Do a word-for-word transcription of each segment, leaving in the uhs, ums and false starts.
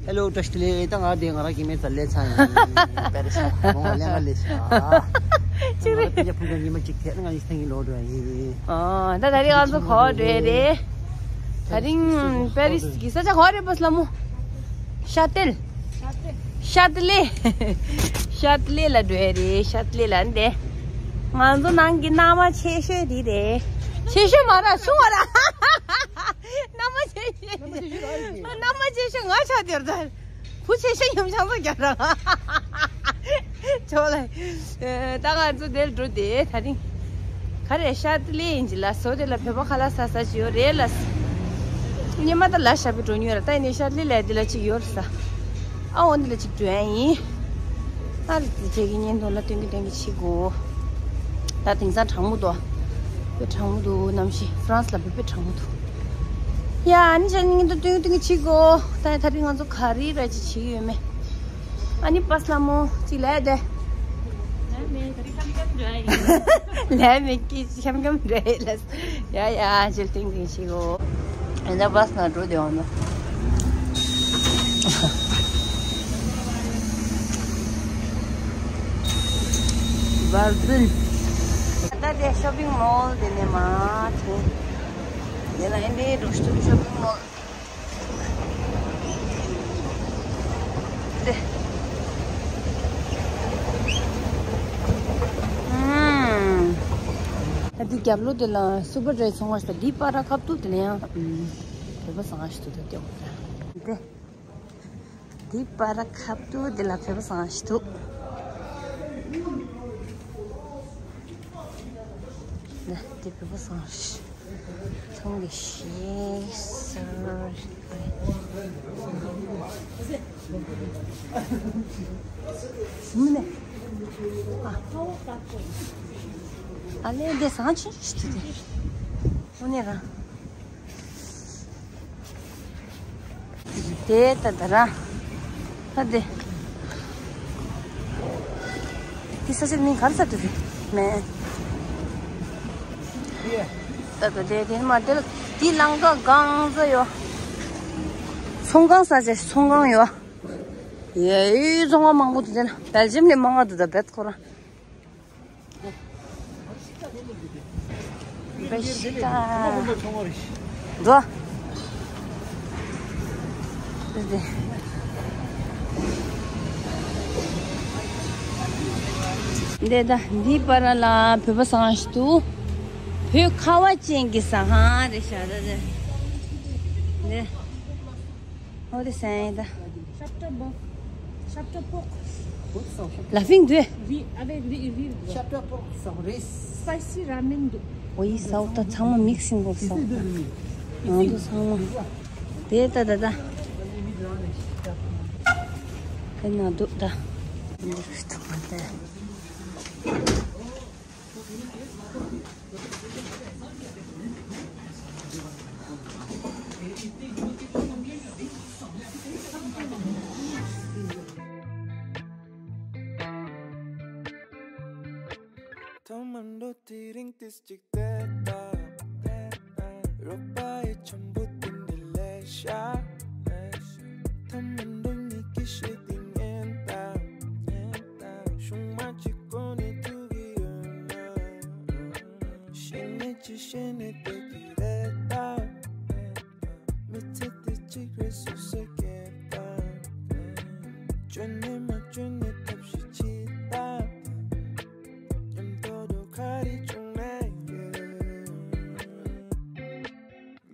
ཧེ་ལོ། བཀྲ་ཤིས་བདེ་ལེགས། ད་ང་དེ་ང་རང་གི་མེ་ཚ་ལས་ཚ་ཡིན། པེ་རི་སི་ལ་ཁོང་ལ་ལས་ང་ལས་ཚ། ཅིག་རེད། ང་ཕུ་གུ་ཉི་མ་གཅིག་ཐད་ན་ང་ཡིས་ཐང་གི་ལོ་འགྲོ་ཡིན། ཨོ། ད་ད་རེས་ང་ཚོ་ག་པར་འགྲོ་ཡ་རེད། ད་རིང་པེ་རི་སི་གི་ས་ཆ་ག་པར་རེད། པ་སི་ལ་མོ། ཤ་ཏེལ། ཤ་ཏེ་ལེ། ཤ་ཏེ་ལེ་ལ་འགྲོ་ཡ་རེད། ཤ་ཏེ་ལེ་ལ་འདི། ང་ཚོ་ནང་གི་མནའ་མ་ཆེ་ཤོས་འདི་རེད། ཆེ་ཤོས་མ་ར་ཆུང་བ་ར། མནའ་མ་ཆེ་ཤོས། མནའ་མ་ཆེ་ཤོས་ང་ཆགས་བསྡད་ཡོད་ད། བུ་ཆེ་ཤོས་ཡུམ་ཆང་ས་རྒྱ་ར། ཅོག་ལ། ད་ང་ཚོ་དེར་འགྲོ་དེ་ད་རིང་། ག་རེ་ཤ་ཏི་ལེ་ཡིན་གྱི་ལ་བཟོ་དེ་ལ་བོད་པ་ཁ་ལག་ཟ་ས་ཅིག་ཡོད་རེད་ལ། སྙེ་མ་ད་ལ་ཤ་པི་འགྲོ་ཉོས་ལ་ད་ཡིན་ནའི་ཤ་ཏི་ལེ་ལ་དེ་ལ་ཅིག་ཡོད་རེད་ས། ཨ་འོ་འདི་ལ་ཅིག་འགྲོ་ཡ་ཡིན། ཨ་རེ་དེ་ཁྱེད་ཀྱི་བརྙན་ཐུང་ལ་སྟོན་གི་སྟོན་གི་བྱེད་དགོས། ད་དེང་སང་གྲང་མོ་འདུག་དཔེ་གྲང་མོ་འདུག་གནམ་གཤིས་ཧྥ་རན་སི་ལ་དཔེ་དཔེ་གྲང་མོ་འདུག་ཡ་ཨ་ནི་ཅན་ཉིན་དུ་ཏུང་ཏུང་གི་ཆིག་གོ། ད་ཡ་ད་རིང་ང་ཚོ་ག་རེ་ར་ཅིག་བྱེད་ཀྱི་ཡོད་མེད། ཨ་ནི་པ་སི་ལ་མོ་ཅིག་ལས་དེ། ལས་མེད་ཀི་ཤམ་ཤམ་རེད་ལ། ཡ་ཡ་ཅིག་ཏུང་ཏུང་ཆིག་གོ། ཨ་ནི་པ་སི་ལ་འགྲོ་དེ་འོང་ན། བར་བུལ། ད་དེ་ཤོ་པིང་མོལ་དེ་ནས་མ་ཐོན། དེ་ལ་ཨེ་འདྲའི་འགྲོ་ཤོ་པིང་མོལ། དེ། ཨུམ། ད་དེ་རྒྱབ་ལོགས་དེ་ལ་སུ་པར་ཌྲའི་ཚོང་བ་ཞིག་དང་དེའི་བར་ཁབ་ཏུ་དེ་ལ་ཡང་བོད་པ་ཟ་ཁང་ཞིག་འདུག་ད་དེ་འོང་ད། དེ། དེའི་བར་ཁབ་ཏུ་དེ་ལ་བོད་པ་ཟ་ཁང་ཞིག་འདུག་ད་དེ་བོད་པ་ཟ་ཁང་ཞིག་ཚང་གི་ཤེས་སོར། མི་ནས། ཨ། ཨ་ལེ་འདི་ཟ་ཆུན་ཆུ་དེ། ཨོ་ནེ་ར། དེ་ད་ད་ར། ད་དེ། དེ་ས་ཆ་མིང་ག་རེ་ཟེར་དུ་རེད་མེད། ད་ད་དེ་དེ་མ་དེ་ལ་དེ་ལང་ཀ་གང་ཟེར་ཡོད། ཚོང་ཁང་ས་ཆ་ཚོང་ཁང་ཡོད། ཡེ་ཚོང་ཁང་མང་པོ་འདུག་དེ་ལ་བེལ་ཇམ་ལས་མང་བ་འདུག་ད་བེད་ཁོ་རང་། བེ་ཤི་ཀ། འགྲོ། འདི་ད་འདི་པར་ལ་བོད་པ་ཟ་ཁང་ཞིག་འདུག་བོད་ཁ་བ་ཅན་གྱི་ཟ་ཁང་རེད་ཤག་ད་དེ། འདི། ཨོ་དེ་སེང་ད། Chapter pork. Chapter pork. Laughing དུས། རི་ཨ་བེ་རི་རི། Chapter pork. Spicy ramen འདུག་ཨོ་ཡི་སའོ་ད་ཚང་མ་མིག་སིང་པོ་སའོ་ད། ང་ཚོ་ཚང་མ། དེ་ད་ད་ད། དེ་ན་འདུག་ད། འདི་ཐུག་མ་དེ། ཐོག་མར་འགྲོ་དུས་རིང་དུས་གཅིག་དེ་ལྟ། རོགས་པ་ཡི་འཆམ་པོ་དེ་འདྲ་ལས་ཤ། ཐོག་མར་འགྲོ་ཉིད་ཀྱི་ཤེས་དེ་ངན་ལྟ། ཤུང་མ་གཅིག་གོ་ནས་ཐུག་གི་ཡོད་ན། ཤེས་ནས་ཅི་ཤེས་ནས་བསྡད་ཀྱི་རེད་ད། མི་ཚེ་འདི་གཅིག་རེད་སུ་ཟེར་གྱི་ད། བཅོས་ནས་མ་བཅོས་ནས་ཐབས་ཤེས་བྱེད་ད། མཉམ་དུ་འགྲོ་ག་རེ་བྱུང་ན་ཡོད།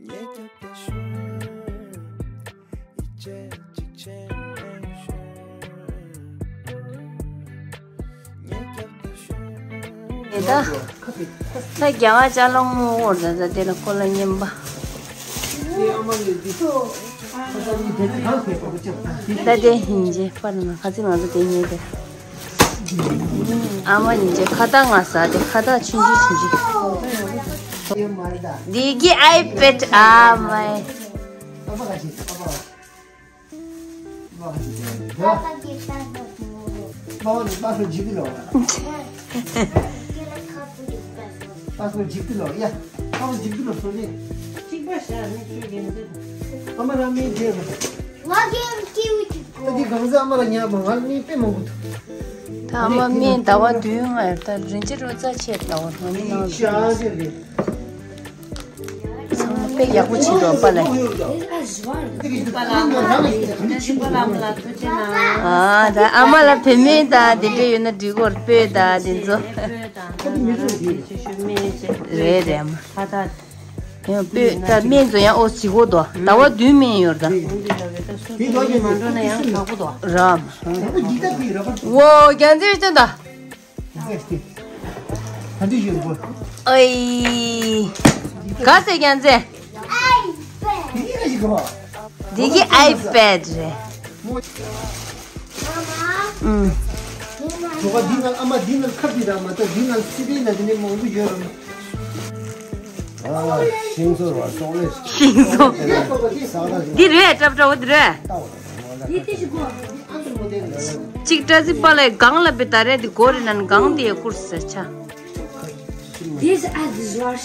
ཉེ་རྒྱབ་ཏུ་ཤོག་ཡིད་ཆེས་གཅིག་བྱས་ནས་ཤོག་ཉེ་རྒྱབ་ཏུ་ཤོག་ད། ད་རྒྱ་གར་ཅ་ལག་སྔོ་འོར་ད་ད་དེ་ལ་ཁོ་ལ་ཉན་པ། ད་དེ་ཡིན་རྗེས་པར་ན་ཁ་ཚིག་ང་ཚོ་དེ་ཉན་དེ། ཨ་མ་ཡིན་རྗེས་ཁ་བཏགས་ང་ཟ་དེ་ཁ་བཏགས་ཆུང་ཆུང་ཆུང་ཆུང་། འདི་གི་ཨའི་པེད་ཨ་མའི། Passport འཇིག་རྟེན་ལོ་ཡ། Passport འཇིག་རྟེན་ལོ་སོ་ནི། གཅིག་པ་ཤ་ནི་ཆོས་རྒྱལ་འདི། ཨ་མ་ར་མའི་རྗེས་རུ། What game do you ཨ་མ་ལ་ཉལ་བ་ང་ལ་མི་དཔེ་མང་པོ་འདུག་ད་ཨ་མ་སྨན་ཟླ་བ་བདུན་ང་ད་རིན་ཆེན་རོ་ཙ་ཆེ་ཟླ་བ་ང་ནི་ནང་ལ་ཤ་ཅེ་རེད། ཚང་མ་དཔེ་ཡག་པོ་བྱེད་འདུག་པཱ་ལགས། ཨ་ད་ཨ་མ་ལ་བུད་མེད་ད་དེ་འདྲ་ཡོད་ན་འགྲིག་གོ་སྤོས་ད་དེ་ཚོ། རེད་རེད་ཨ་མ། ཡང་སྤོས་ད་སྨན་ཚོ་ཡང་ཨོ་ཟི་གོ་དོ་ཟླ་བ་བདུན་སྨན་ཡོད་ད། རམ། འོ་རྒྱལ་མཚན་སྟོན་ད། ཨེ། ག་ཟེ་རྒྱལ་མཚན། འདི་གི་ཨའི་པེ་ཌི་རེད། ཨུམ། འདི་ནང་ཨ་མ་འདི་ནང་ཁབ་འདི་དང་མ་གཏོགས་འདི་ནང་སི་པན་ན་འདི་ནས་མང་པོ་ཡོད་རེད། ཤིང་བཟོ་བ་སོག་ལེ། ཤིང་བཟོ། འདི་རེད་སྐྲ་བྲ་བོ་འདི་རེད། གཅིག་བཀྲ་ཤིས་པཱ་ལགས་སྒང་ལ་བི་ད་རེད་འདི་སྒོ་རེ་ནང་སྒང་འདི་ཡ་བསྐུར་ཟེར་ཆ།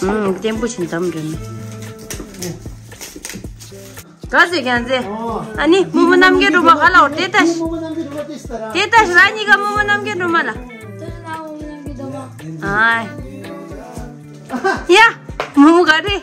ཨུམ་བརྟན་པོ་ཞིག་འདམ་རེད་མི། ག་ཟེ་རྒྱལ་མཚན། ཨ་ནི་རྨོ་མོ་རྣམ་རྒྱལ་སྒྲོལ་མ་ག་ལ་འོ་དེ་ལྟ་ཞིག་དེ་ལྟ་ཞིག་ར་གཉིས་ཀ་རྨོ་མོ་རྣམ་རྒྱལ་སྒྲོལ་མ་ལ། ཨ། ཡ། རྨོ་མོ་ག་རེ།